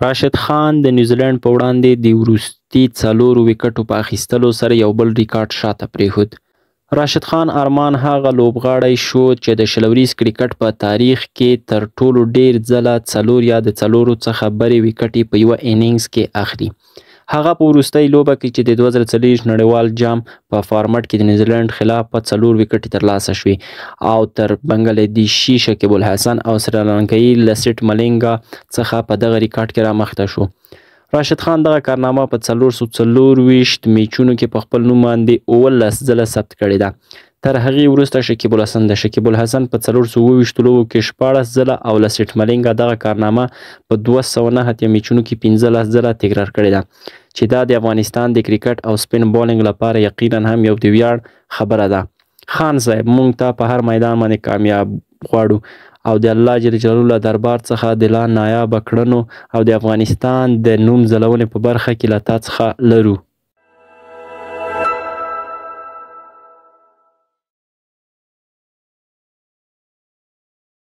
راشد خان د نیوزیلنډ په وړاندې د وروستي 4 ویکټو په اخیستلو سره یو بل ریکارډ شاته پرېښود. راشد خان ارمان هغه لوبغاړی شو چې د 20 اوریز کرکټ په تاریخ کې تر ټولو ډېر ځله 4 یا د 4 څخه برې ویکټې په یوه اننګز کې اخلي. هغه په وروستۍ لوبه کې چې د 2024 نړیوال جام په فارمټ کې د نیوزیلنډ خلاف په 4 ویکټې ترلاسه شوې او تر بنګلادیشي شکیب الحسن او سریلانکایي لسټ ملینګا څخه په دغه ریکارډ کې رامخته شو. راشد خان دغه کارنامه په 424 میچونو کې په خپل نوم باندې 17 ځله ثبت کړې ده. تر هغې وروسته شکیب الحسن د شکیب الحسن په 427 لوبو کې 16 ځله او لسټ ملینګا دغه کارنامه په 289 میچونو کې 15 ځله تکرار کړې ده، چې دا د افغانستان د کرکټ او سپین بالینګ لپاره یقینا هم یو د ویاړ خبره ده. خان صاحب، مونږ ته په هر میدان باندې کامیاب غواړو او د الله جل جلاله له دربار څخه د لا نایابه کړنو او د افغانستان د نوم ځلونې په برخه کې له تا څخه لرو.